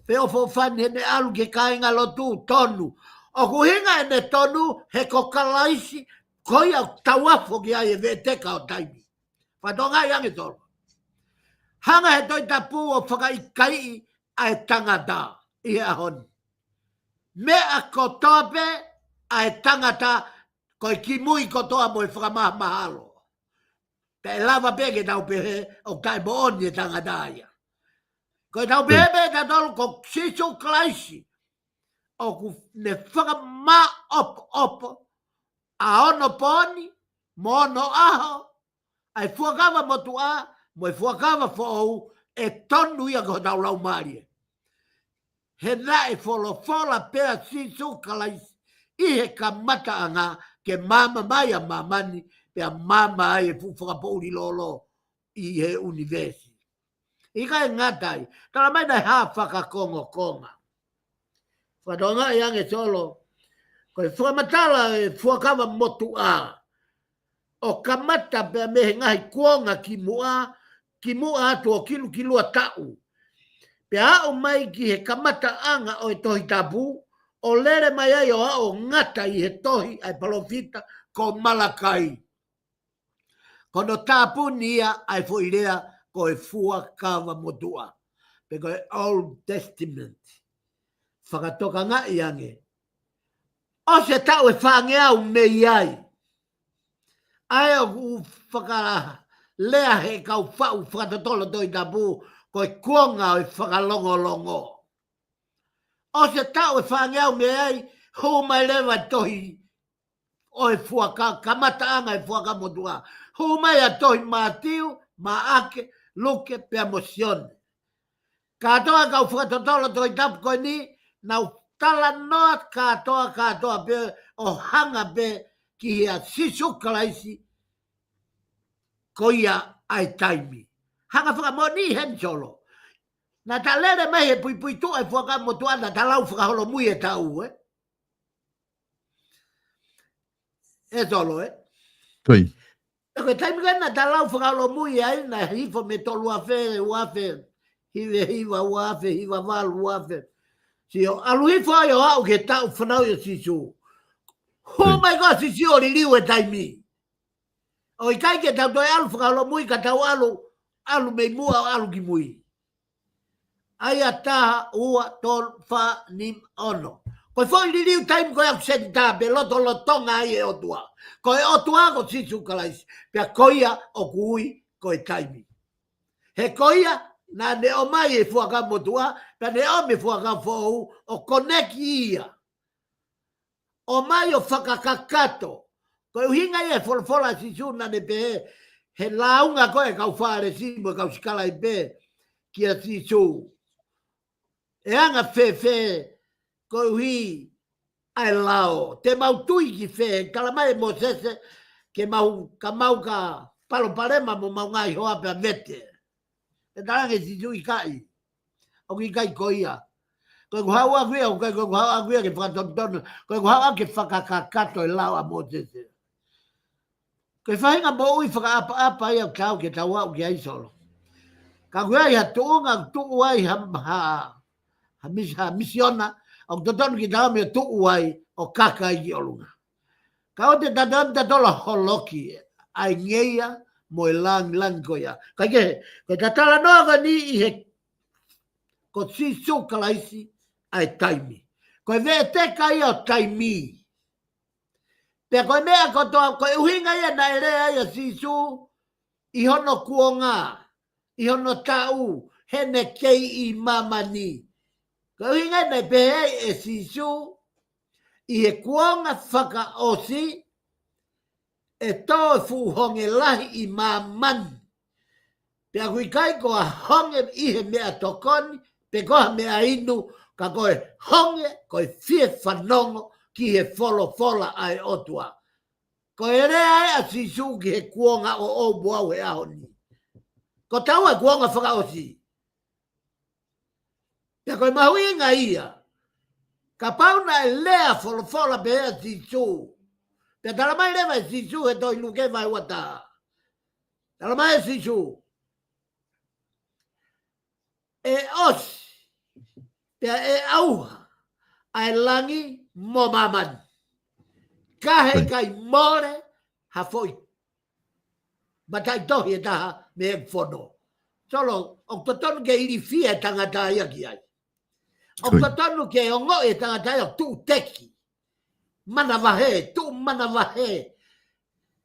Feʻofoʻofani heʻene ʻalu ki he kāingalotu, tonu. ʻOku ʻuhinga ʻene tonu, he ko Kalaisi, ko ia ʻoku tau afo ki ai e veʻeteka ʻo taimi. Fakatokangaʻi ange Solo. Hanga he Tohi Tapu ʻo fakaʻikaiʻi ʻa e tangata ʻi he ʻaho ni. Meʻa kotoa pē ʻa e tangata, ko e kimui kotoa mo e fakamahamahalo. Pea ʻe lava pē ke tau pehē ʻoku taʻemoʻoni e tangata ia. Ko e tau pehē pē tautolu ko Sīsū Kalaisi, ʻoku ne fakamāʻopoʻopo ʻa onopooni mo onoʻaho, ʻa e Fuakava Motuʻa mo e Fuakava Foʻou, ʻe tonu ia ki hotau laumālie. He naʻe folofola pē ʻa Sīsū Kalaisi ʻi he kamataʻanga ke maama mai ʻa māmani, pea maama ai e fuʻu fakapoʻuli lōlō ʻi he ʻunivēsi. ʻIkai ngata ai, tala mai naʻe hā fakakongokonga. Fakatokangaʻi ange Solo, ko e fakamatala e Fuakava Motuʻa, ʻo kamata pea mei he ngaahi kuonga kimuʻa, kimuʻa atu ʻo kilukilua taʻu. Pea aʻu mai ki he kamataʻanga ʻo e Tohi Tapu, ʻo lele mai ai ʻo aʻu ʻo ngata ʻi he tohi ʻa e palōfita ko Malakai. Ko hono tāpuni ia ʻa e foʻi lea ko e Fuakava Motuʻa, pe ko e Old Testament. Fakatokangaʻi ange, ʻosi e taʻu ʻe fāngeau mei ai. ʻA ē ʻoku fakalea he kau faʻu fakatotolo Tohi Tapu, ko e kuonga ʻo e fakalongolongo. ʻOsi e taʻu ʻe fāngeau mei ai, hū mai leva e tohi ʻo e Fuaka, kamataʻanga e Fuakava Motuʻa. Hū mai ʻa e tohi Mātiu, Maʻake, Luke, pea mo Sione. Kātoa kau fakatotolo Tohi Tapu ko eni, nau talanoa kātoa, kātoa pē ʻo hanga pē ki he ʻa Sīsū Kalaisi, ko ia ʻa e taimi. Hanga fakamoʻoni heni Solo. Naʻa ta lele mai he puipuituʻa e Fuakava Motuʻa naʻa ta lau fakaholomui e taʻu, ē? ʻE Solo, ē? Ko ia. Ko e taimi ko ē naʻa ta lau fakaholomui ai, naʻe hifo mei he tolu afe, ua afe, hiva hiva, ua afe, hiva valu, ua afe. Sio, ʻalu hifo ai ʻo aʻu ki he taʻu fanauʻi ʻo Sīsū. Hū mai ko ē ʻa Sīsū ʻo liliu e taimi. ʻOku ʻikai ke tau toe ʻalu fakaholomui ka tau ʻalu, ʻalu mei muʻa ʻo ʻalu ki mui. ʻA ia taha, ua, tolu, fā, nima, ono. Ko e foʻi liliu taimi ko ē ʻoku senitā pē lotolotonga ai e ʻOtua. Ko e ʻOtua ko Sīsū Kalaisi. Pea ko ia ʻoku ui ko e taimi. He ko ia naʻa ne ʻomai e Fuakava Motuʻa, pea ne ʻomi e Fuakava Foʻou ʻo koneki ia. ʻOmai ʻo fakakakato. Ko e ʻuhinga ia e folofola ʻa Sīsū naʻa ne pehē, he lāunga ko ē kau Fālesi mo e kau sikalaipe kia Sīsū. ʻE anga fēfē koeʻuhi ʻa e lao? Te mau tui ki fē? Tala mai ʻe Mōsese ke mau, ka mau ka palopalema mo mau ngaahi hoa pea vete. Pea talaange ʻe Sīsū ʻikai. ʻOku ʻikai ko ia. Ko ʻeku haʻu ʻaʻaku ia, ʻoku ʻikai ko ʻeku haʻu ʻaʻaku ia ke fakatonutonu. Ko ʻeku haʻu ʻaʻaku ke fakakakato e lao ʻa Mōsese. Ko e faʻahinga moʻui fakaʻapaʻapa ia ʻoku tau ke tau aʻu ki ai Solo. Ka ʻoku ʻi ai ha tuʻunga ʻoku tuʻu ai ha, ha, ha mis-, ha misiona, ʻoku totonu ke tau mei tuʻu ai ʻo kaka ai ki ʻolunga. Ka ʻoua te tau tatola holoki ʻa e ngeia mo e langilangi ko ia. Kaikehe, ko e talanoa ko eni ʻi he, ko Sīsū Kalaisi ʻa e taimi. Ko e veʻeteka ia ʻo taimi. Pea ko e meʻa kotoa, ko e ʻuhinga ia naʻe lea ai ʻa Sīsū ʻi hono kuonga, ʻi hono taʻu, heʻene kei ʻi māmani. Ko e ʻuhinga ia naʻe pehē ai ʻe Sīsū, ʻi he kuonga fakaʻosi, ʻe tō e fuʻu honge lahi ʻi māmani. Pea ʻoku ʻikai ko ha honge ʻi he meʻatokoni, pe ko ha meʻainu, ka ko e honge, ko e fie fanongo ki he folofola ʻa e ʻOtua. Ko e lea ē ʻa Sīsū ki he kuonga ʻoʻou mo au he ʻaho ni. Ko taua e kuonga fakaʻosi. Pea ko e mahuʻinga ia. Kapau naʻe lea folofola pē ʻa Sīsū. Pea talamai leva ʻe Sīsū he tohi Luke vahe uataha. Talamai ʻe Sīsū. ʻE ʻosi. Pea ʻe ʻauha. ʻA e langi mo māmani. Ka heʻikai mole ha foʻi mataʻitohi ʻe taha mei he fono. Solo, ʻoku totonu ke ilifia e tangata ia ki ai. ʻOku totonu ke ongoʻi e tangata ia ʻoku tuʻu teki. Manavahē, tuʻu manavahē.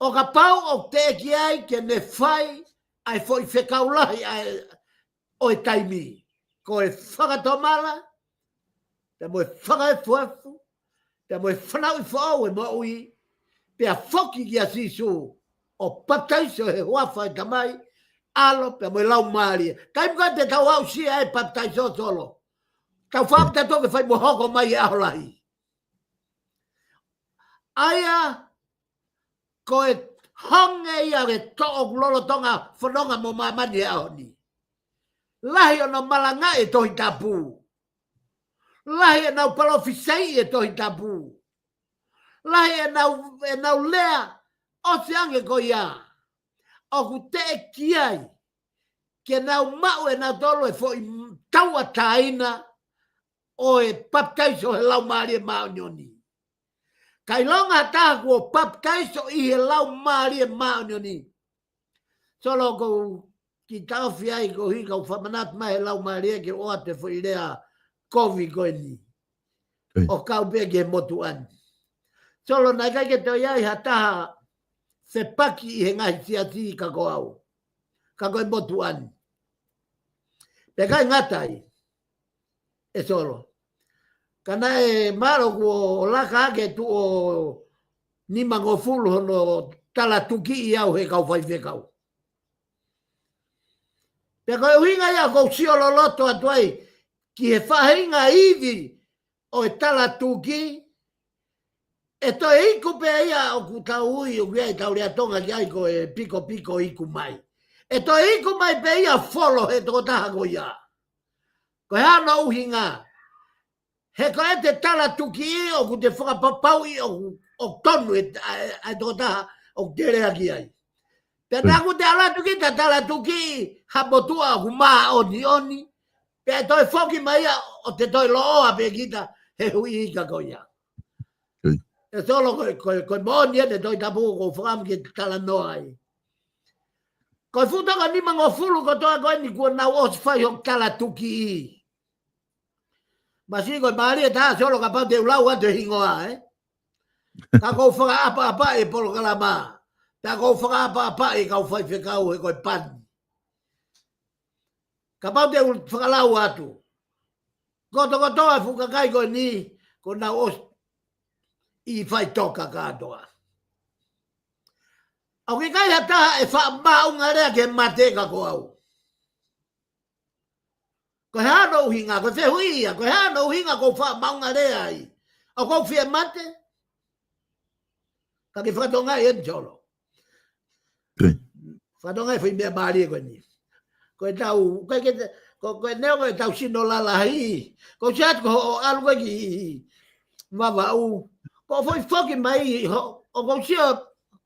ʻO kapau ʻoku teʻeki ai ke ne fai ʻa e foʻi fekau lahi ʻa e ʻo e taimi. Ko e fakatomala, pea mo e fakaefuefu, pea mo e fanauʻi foʻou e moʻui, pea foki kia Sīsū, ʻo papitaiso he huafa e Tamai, ʻAlo, pea mo e Laumālie. Taimi ko ē te tau aʻusia ai e papitaiso Solo. Tau fakaʻamu tautolu ke fai mo hoko mai e ʻaho lahi. ʻA ia, ko e honge ia ke toʻo lolotonga fononga mo māmani he ʻaho ni. Lahi ʻenau malangaʻi e Tohi Tapu. Lahi ʻenau palōfisaiʻi e Tohi Tapu. Lahi ʻenau, ʻenau lea ʻosi ange ko ia. ʻOku teʻeki ai ke nau maʻu ʻe nautolu e foʻi tauʻatāina ʻo e papitaiso he Laumālie Māʻoniʻoni. Ka ʻilonga ha taha kuo papitaiso ʻi he Laumālie Māʻoniʻoni. Solo, ʻoku ou kiʻi taʻofi ai koeʻuhi ka u fakamanatu mai he Laumālie ke ʻoatu e foʻi lea kovi ko eni. ʻIo. ʻO kau pē ki he motuʻa ni. Solo, naʻe ʻikai ke toe ʻi ai ha taha fepaki ʻi he ngaahi siasi ka ko au. Ka ko e motuʻa ni. Pea ʻikai ngata ai. ʻE Solo. Ka naʻe mālō kuo laka hake tuʻo nimangofulu hono talatukiʻi au he kau faifekau. Pea ko e ʻuhinga ia ʻoku ou sio loloto atu ai ki he faʻahinga ivi ʻo e talatuki, ʻe toe iku pē ia ʻoku tau ui, ʻoku ʻi ai ʻetau lea Tonga ki ai ko e pikopiko iku mai. ʻE toe iku mai pē ia folo he tokotaha ko ia. Ko e hā hono ʻuhinga? He ko e te talatuki ʻoku te fakapapauʻi ʻoku, ʻoku tonu e, ʻa e, ʻa e tokotaha ʻoku te lea ki ai. Pea ʻIo. Naʻa ku te talatuki, ta talatuki ha motuʻa ʻoku māʻoniʻoni. Pea ʻe toe foki mai ia ʻo te toe loʻoa pē kita he hui ika ko ia. ʻIo. ʻE Solo, ko e, ko e, ko e moʻoni ʻene Tohi Tapu ʻoku ou fakaʻamu ke talanoa ai. Ko e fuʻu toko nimangofulu kotoa ko eni kuo nau ʻosi fai hoku talatuki. Masiʻi ko e mālie taha Solo kapau te u lau atu e hingoa, ē? Ka ʻoku ou fakaʻapaʻapaʻi e polokalama. Pea ʻoku ou fakaʻapaʻapaʻi e kau faifekau he ko e pani. Kapau te u fakalau atu. Kotokotoa e fuʻu kakai ko eni, kuo nau ʻosi ʻi faʻitoka kātoa. ʻOku ʻikai ha taha ʻe faʻa maʻunga lea ke mate ka ko au. Ko e hā hono ʻuhinga, ko e fehuʻi ia, ko e hā hono ʻuhinga ʻoku ou faʻa maʻunga lea ai. ʻOku ou fie mate. Ka ke fakatonga ʻeni Solo. ʻIo. Fakatonga e foʻi meʻa mālie ko eni. Ko e tau, ko e ke, ko, ko e neongo e tau sino lalahi. Ko siat ko hoʻo ʻalu ko e ki Vavaʻu. Ko foʻi foki mai ho, ʻoku ou sio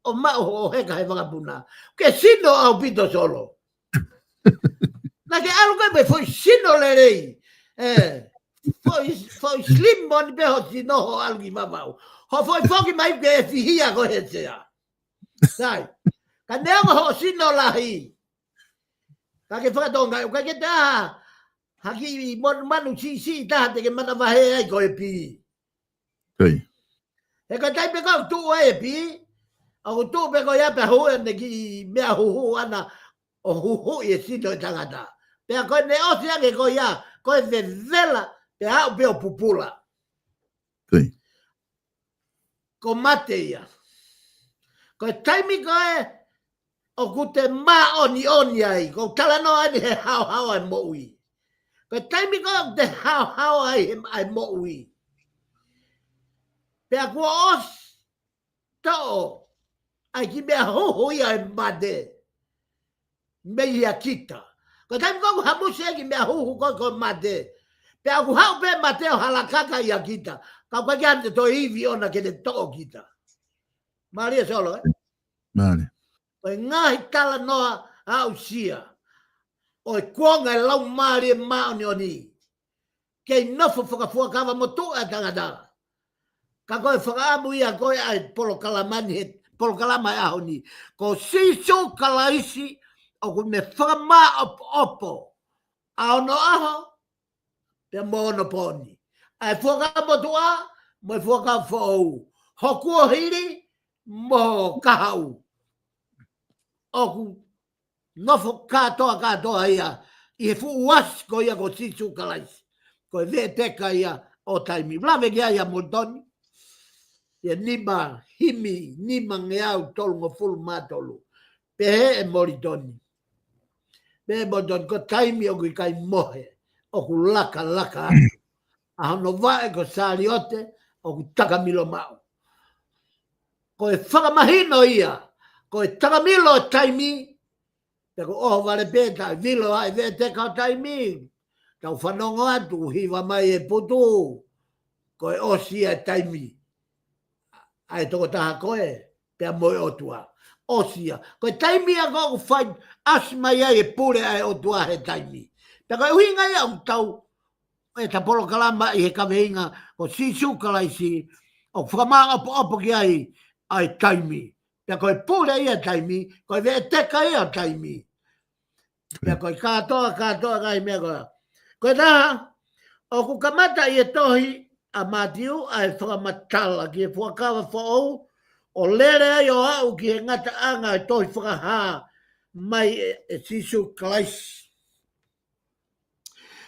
ʻo maʻu hoʻo heka he vakapuna. Ke sino ʻaupito Solo. Naʻa ke ʻalu ko e mei foʻi sino lelei. ʻE. foʻi, foʻi slim ʻoni pē ho sino hoʻo ʻalu ki Vavaʻu. Hoʻo foʻi foki mai ke fihia koe he sea. Sai. Ka neongo hoʻo sino lahi. Ka ke fakatonga, ʻoku ʻikai ke taha. Ha kiʻi mon-, manu siʻisiʻi taha te ke manavahē ai ko e pī. He ko e taimi pē ko ē ʻoku tuʻu ai e pī, ʻoku tuʻu pē ko ia pea hū ʻene kiʻi meʻa huhu ʻana ʻo huhuʻi e sino e tangata. Pea ko ʻene ʻosi ange ko ia, ko e vevela, pea aʻu pē ʻo pupula. Ko mate ia. Ko e taimi ko ē ʻoku te māʻoniʻoni ai, ʻoku talanoa ai he haohaoa e moʻui. Ko e taimi ko ē ʻoku te haohaoa ai he, ʻa e moʻui. Pea kuo ʻosi toʻo ʻa e kiʻi meʻa huhu ia e mate mei ia kita. Ko e taimi ko ē ʻoku hamusi ai e kiʻi meʻa huhu ko ē ko e mate. Pea ʻoku haʻu pē mate ʻo halakaka ia kita. Ka ʻoku ʻikai ke ʻi ai ha toe ivi ʻona ke ne toʻo kita. Mālie Solo, ē? Mālie. Ko e ngaahi talanoa aʻusia ʻo e kuonga e Laumālie Māʻoniʻoni. Kei nofo fakafuakava mo tuʻa e tangata. Ka ko e fakaʻamu ia ko ē ʻa e polokalama ni he, polokalama e ʻaho ni. Ko Sīsū Kalaisi ʻoku ne fakamāʻopoʻopo ʻa hono ʻaho, pea mo hono pōni. ʻA e Fuakava Motuʻa, mo e Fuakava Foʻou. Ho kuohili, mo ho kahaʻu. ʻOku nofo kātoa kātoa ia ʻi he fuʻu uasi ko ia ko Sīsū Kalaisi. Ko e veʻeteka ia ʻo taimi. Lave ki ai ʻa Molitoni. ʻI he nima, himi nimangeau tolungofulu mā tolu. Pehē ʻe Molitoni. Pehē ʻe Molitoni, ko e taimi ʻoku ʻikai mohe, ʻoku lakalaka atu. ʻA hono vaʻe ko Saliote, ʻoku takamilo maʻu. Ko e fakamahino ia, ko e takamilo e taimi, pea ko ʻohovale pē ta vilo ʻa e veʻeteka ʻo taimi, tau fanongo atu, hiva mai e putu, ko e ʻosi ia e taimi ʻa e tokotaha ko ē, pea mo e ʻOtua. ʻOsi ia. Ko e taimi ia ko ē ʻoku fai, ʻasi mai ai e pule ʻa e ʻOtua he taimi. Pea ko e ʻuhinga ia ʻoku tau, e ta polokalama ʻi he kaveinga ko Sīsū Kalaisi, ʻoku fakamāʻopoʻopo ki ai ʻa e taimi. Pea ko e pule ia taimi, ko e veʻeteka ia taimi. Pea ko e kātoa, kātoa ngaahi meʻa ko ē. Ko e taha, ʻoku kamata ʻi he tohi ʻa Mātiu ʻa e fakamatala ki he Fuakava Foʻou, ʻo lele ai ʻo aʻu ki he ngataʻanga e tohi fakahā mai ʻe, ʻe Sīsū Kalaisi.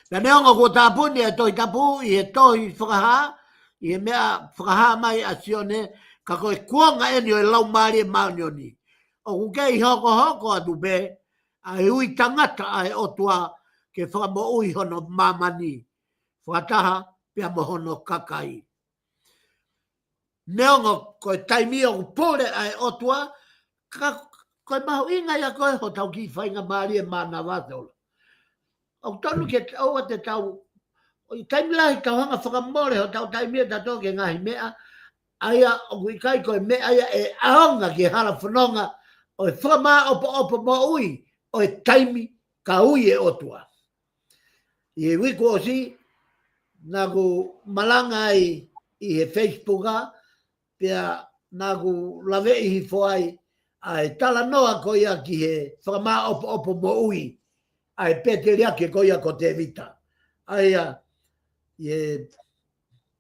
Pea neongo kuo tāpuni e Tohi Tapu ʻi he tohi fakahā, ʻi he meʻa fakahā mai ʻa Sione, ka ko e kuonga eni ʻo e Laumālie Māʻoniʻoni. ʻOku kei hokohoko atu pē, ʻa e ui tangata ʻa e ʻOtua ke fakamoʻui hono māmani, fakataha pea mo hono kakai. Neongo ko e taimi ʻoku pule ʻa e ʻOtua, ka ko e mahuʻinga ia ko ē hotau kiʻi faingamālie mānava Solo. ʻOku tonu ke ʻoua te tau, ʻi he taimi lahi tau hanga fakamole hotau taimi ʻe tato ki he ngaahi meʻa, ʻa ia ʻoku ʻikai ko e meʻa ia ʻe ʻaonga ki he hala fononga ʻo e fakamāʻopoʻopo moʻui ʻo e taimi ka ui e ʻOtua. ʻI he uike kuo ʻosi, naʻa ku malanga ai ʻi he Facebook ʻa, pea naʻa ku laveʻi hifo ai ʻa e talanoa ko ia ki he fakamāʻopoʻopo moʻui ʻa e pēteliake ko ia ko Tēvita. ʻA ia, ʻi he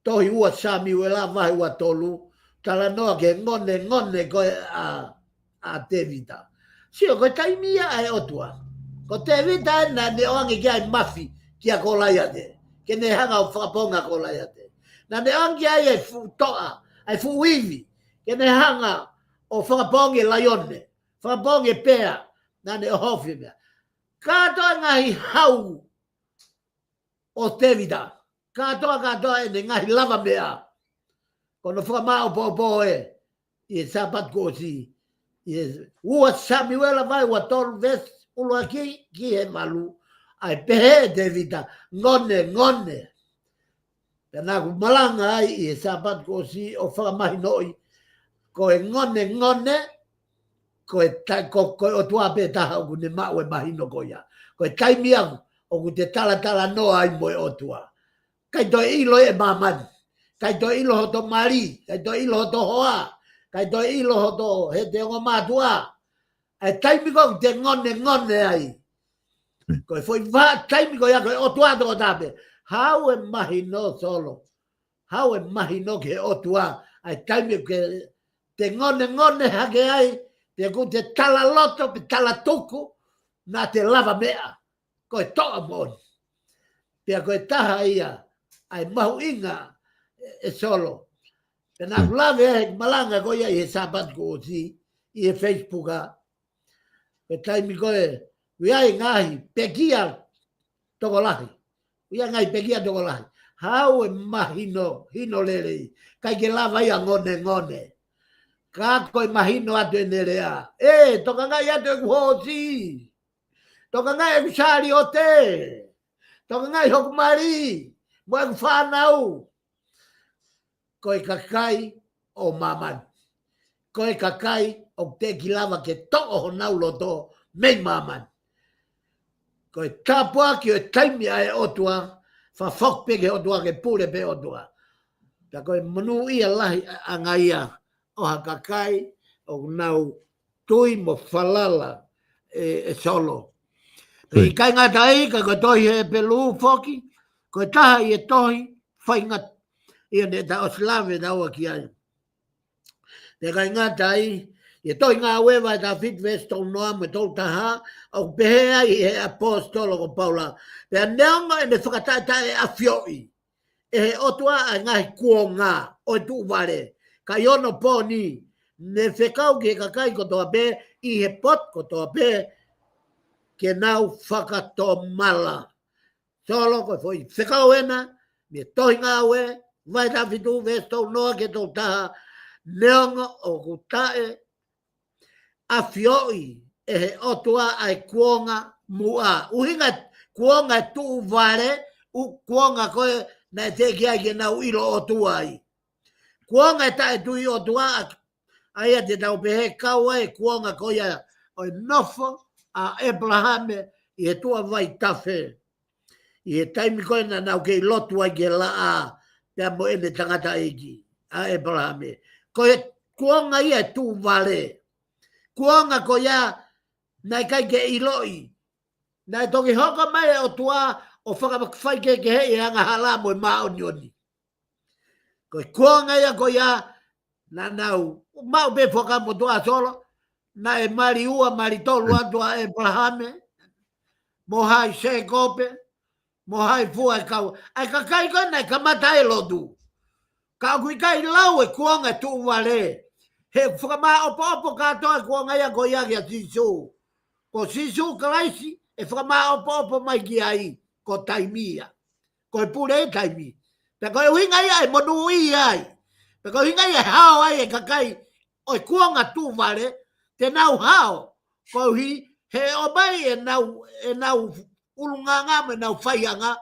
tohi ua Samiuela vahe ua tolu, talanoa ki he ngone, ngone ko ē ʻa, ʻa Tēvita. Sio, ko e taimi ia ʻa e ʻOtua. Ko Tēvita ē naʻa ne ʻoange ki ai e mafi kia Kolaiate. Ke ne hanga ʻo fakapoongi ʻa Kolaiate. Naʻa ne ʻoange ki ai e fuʻu toʻa, ʻa e fuʻu ivi. Ke ne hanga ʻo fakapoongi e laione. Fakapoongi e pea. Naʻa ne ʻohofi e meʻa. Kātoa ngaahi hau ʻo Tēvita. Kātoa, kātoa ʻene ngaahi lavameʻa. Ko hono fakamāʻopoʻopo ē, ʻi he Sāpate kuo ʻosi. ʻI he ua Samiuela vahe ua tolu veesi ʻuluaki ki he valu. ʻA e pehē ʻe Tēvita, ngone, ngone. Pea naʻa ku malanga ai ʻi he Sāpate kuo ʻosi ʻo fakamahinoʻi, ko e ngone, ngone, ko e ta-, ko, ko e ʻOtua pē taha ʻoku ne maʻu e mahino ko ia. Ko e taimi ʻaku, ʻoku te talatalanoa ai mo e ʻOtua. ʻikai toe ʻilo ʻe māmani. ʻIkai toe ʻilo hoto mali, ʻikai toe ʻilo hoto hoa, ʻikai toe ʻilo hoto hete ongo mātuʻa. ʻA e taimi ko ē ʻoku te ngonengone ai. Ko e foʻi vahaʻa taimi ko ia ko e ʻOtua tokotaha pē. Haʻu e mahino Solo. Haʻu e mahino ki he ʻOtua. ʻA e taimi ʻoku te ngonengone hake ai, pe ʻoku te tala loto, pe tala tuku, naʻa te lava meʻa. Ko e toʻa moʻoni. Pea ko e taha ia, ʻa e mahuʻinga ʻe, ʻe Solo. Pea naʻa ku lave he malanga ko ia ʻi he Sāpate kuo ʻosi, ʻi he Facebook ʻa. Ko e taimi ko ē, ʻoku ʻi ai e ngaahi pekia tokolahi. ʻOku ʻi ai e ngaahi pekia tokolahi. Haʻu e mahino, hino lelei. ʻIkai ke lava ia ngonengone. Ka ko e mahino atu ʻene lea. ʻE, tokangaʻi atu ʻeku hoosi. Tokangaʻi ʻeku saliote. Tokangaʻi hoku mali. Mo ʻeku fānau. Ko e kakai ʻo māmani. Ko e kakai ʻoku teʻeki lava ke toʻo honau loto mei māmani. Ko e tāpuaki ʻo e taimi ʻa e ʻOtua, fakafoki pē ki he ʻOtua ke pule pē ʻOtua. Pea ko e monūʻia lahi ʻa, ʻanga ia ʻo ha kakai ʻoku nau tui mo falala ʻe, ʻe Solo. Pea ʻikai ngata ai, ka ko e tohi Hepelū foki, ko e taha ʻi he tohi faingataʻa ia naʻa ta ʻosi lave naua ki ai. Pea ʻikai ngata ai, ʻi he tohi Ngāue vahe taha fitu veesi tolu noa mo e tolu taha, ʻoku pehē ai ʻe he ʻaposetolo ko Paula. Pea neongo ʻene fakataʻetaʻeʻafioʻi ʻe he ʻOtua ʻa e ngaahi kuonga ʻo e tuʻuvale. Ka ʻi onopōni, ne fekau ki he kakai kotoa pē, ʻi he potu kotoa pē, ke nau fakatomala. Solo ko e foʻi fekau ena, mei he tohi Ngāue, vahe taha fitu veesi tolu noa ki he tolu taha, neongo ʻoku taʻe ʻafioʻi ʻe he ʻOtua ʻa e kuonga muʻa. ʻUhinga kuonga e tuʻuvale, ʻū kuonga ko ē naʻe teʻeki ai ke nau ʻilo ʻOtua ai. Kuonga e taʻetui ʻOtua, ʻa ia te tau pehē kau ai e kuonga ko ia ʻo e nofo ʻa ʻĒpalahame ʻi he tuʻa vaitafe. ʻI he taimi ko ē naʻa nau kei lotu ai ki he laʻā, pea mo ʻene tangataʻeiki, ʻa ʻĒpalahame. Ko e kuonga ia e tuʻuvale. Kuonga ko ia naʻe ʻikai ke ʻiloʻi. Naʻe toki hoko mai e ʻOtua ʻo fakafaikehekeheʻi e angahala mo e māʻoniʻoni. Ko e kuonga ia ko ia, naʻa nau maʻu pē Fuakava Motuʻa Solo, naʻe mali ua, mali tolu atu ʻa ʻĒpalahame, mo hai Sēkope, mo hai fua e kau. ʻA e kakai ko ē naʻe kamata e lotu. Ka ʻoku ʻikai lau e kuonga e tuʻuvale. He fakamāʻopoʻopo kātoa e kuonga ia ko ia kia Sīsū. Ko Sīsū Kalaisi, ʻe fakamāʻopoʻopo mai ki ai, ko taimi ia. Ko e pule e taimi. Pea ko e ʻuhinga ia e monūʻia ai. Pea ko e ʻuhinga ia e hao ai e kakai ʻo e kuonga tuʻuvale, te nau hao. Koeʻuhi, he ʻomai ʻenau, ʻenau ʻulungaanga mo ʻenau faianga,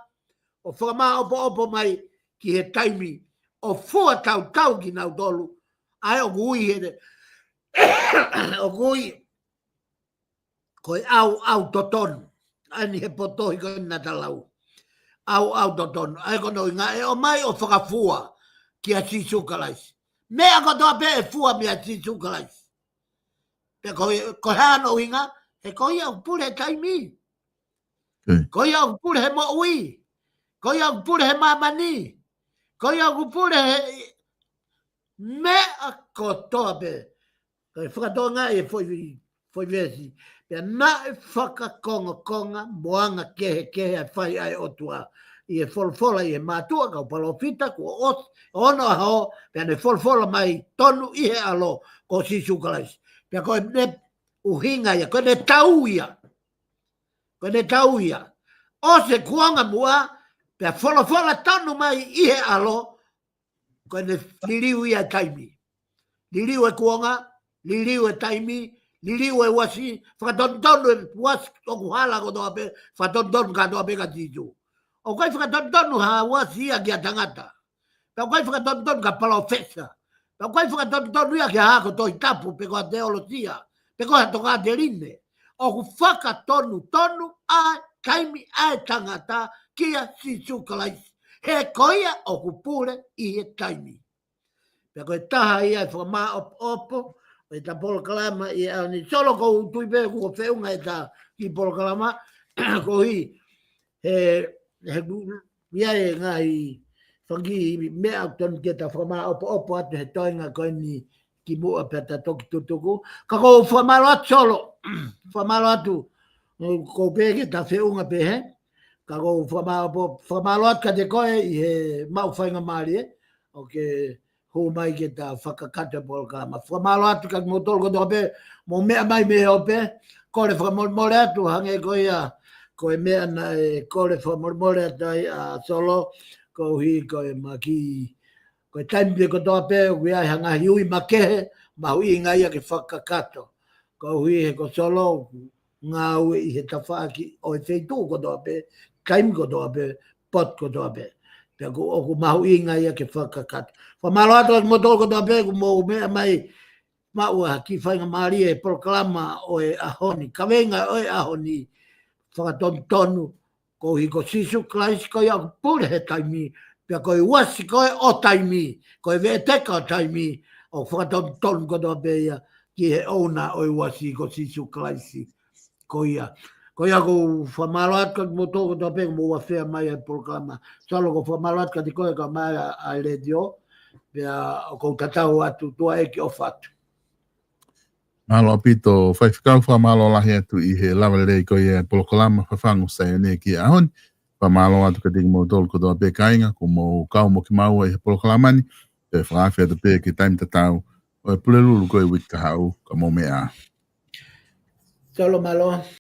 ʻo fakamāʻopoʻopo mai ki he taimi, ʻo fua tautau kinautolu, ʻa ē ʻoku ui he, ʻoku ui, ko e ʻauʻau totonu, ʻa eni he potu tohi ko ē naʻa ta lau. ʻAuʻau totonu, ʻa ē ko hono ʻuhinga ʻe ʻomai ʻo fakafua kia Sīsū Kalaisi. Meʻa kotoa pē ʻe fua meia Sīsū Kalaisi. Pea ko, ko e hā hono ʻuhinga, he ko ia ʻoku pule he taimi. Ko ia ʻoku pule he moʻui. Ko ia ʻoku pule he māmani. Ko ia ʻoku pule he meʻa kotoa pē. Ko e fakatokangaʻi e foʻi, foʻi veesi. Pea naʻe fakakongokonga mo anga kehekehe ʻa e fai ʻa e ʻOtua. ʻI he folofola ʻi he mātuʻa kau palōfita, kuo ʻosi, ono ʻaho, pea ne folofola mai tonu ʻi he ʻAlo, ko Sīsū Kalaisi. Pea ko ʻene ʻuhinga ia, ko ʻene tau ia. Ko ʻene tau ia. ʻOsi e kuonga muʻa, pea folofola tonu mai ʻi he ʻAlo, ko ʻene liliu ia e taimi. Liliu e kuonga, liliu e taimi, liliu e uasi, fakatonutonu e uasi ʻoku hala kotoa pē, fakatonutonu kātoa pē kia Sīsū. ʻOku ʻikai fakatonutonu ha uasi ia kia tangata. Pea ʻoku ʻikai fakatonutonu kia palōfesa. Pea ʻoku ʻikai fakatonutonu ia kia ha ako Tohi Tapu, pe ko ha teolosia, pe ko ha tokāteline. ʻOku fakatonutonu ʻa e taimi ʻa e tangata kia Sīsū Kalaisi. He ko ia ʻoku pule ʻi he taimi. Pea ko e taha ia e fakamāʻopoʻopo ʻo ʻeta polokalama ʻi he ʻaho ni. Solo, ʻoku ou tui pē kuo feʻunga ʻeta kiʻi polokalama, koeʻuhi he, he ku-, ia e ngaahi fanga kiʻi meʻa ʻoku totonu ke ta fakamāʻopoʻopo atu he toenga ko eni kimuʻa pea ta toki tutuku. Ka ʻoku ou fakamālō atu Solo, fakamālō atu, ʻoku ou pehē ke ta feʻunga pē he. Ka ʻoku ou fakamālō, fakamālō atu kiate koe ʻi he maʻu faingamālie ʻo ke hū mai ke ta fakakakato e polokalama. Fakamālō atu kiate kimoutolu kotoa pē mou meʻa mai mei he ope. Kole fakamolemole atu, hangē ko ia ko e meʻa naʻe kole fakamolemole atu ai ʻa Solo, koeʻuhi ko e maki, ko e taimi pē kotoa pē ʻoku ʻi ai ha ngaahi ui makehe, mahuʻinga ia ke fakakakato. Koeʻuhi he ko Solo ʻoku ngāue ʻi he tafaʻaki ʻo e feituʻu kotoa pē, taimi kotoa pē, potu kotoa pē. Pea ʻoku, ʻoku mahuʻinga ia ke fakakakato. Fakamālō atu kiate kimoutolu kotoa pē kuo mou meʻa mai maʻu ha kiʻi faingamālie he polokalama ʻo e ʻaho ni. Kaveinga ʻo e ʻaho ni, fakatonutonu, koeʻuhi ko Sīsū Kalaisi ko ia ʻoku pule he taimi, pea ko e uasi ko ē ʻo taimi, ko e veʻeteka ʻo taimi, ʻoku fakatonutonu kotoa pē ia ki he ʻouna ʻo e uasi ko Sīsū Kalaisi. Ko ia. Ko ia ʻoku ou fakamālō atu kiate kimoutolu kotoa pē kuo mou afea mai he polokalama. Solo, ʻoku ou fakamālō atu kiate koe kae ʻumaʻā ʻa e letiō, pea ʻoku ou tatau atu, tuʻa ʻEiki, ʻofa atu. Mālō ʻaupito, Faifekau, fakamālō lahi atu ʻi he lava lelei ko ia e polokalama Fafangu Saione ki he ʻaho ni. Fakamālō atu kiate kimoutolu kotoa pē kāinga kuo mou kau mo kimaua ʻi he polokalama ni. Pea fakaafe atu pē ki he taimi tatau ʻo e Pulelulu ko e uike kahaʻu, ka mou meʻa ā. Solo, mālō.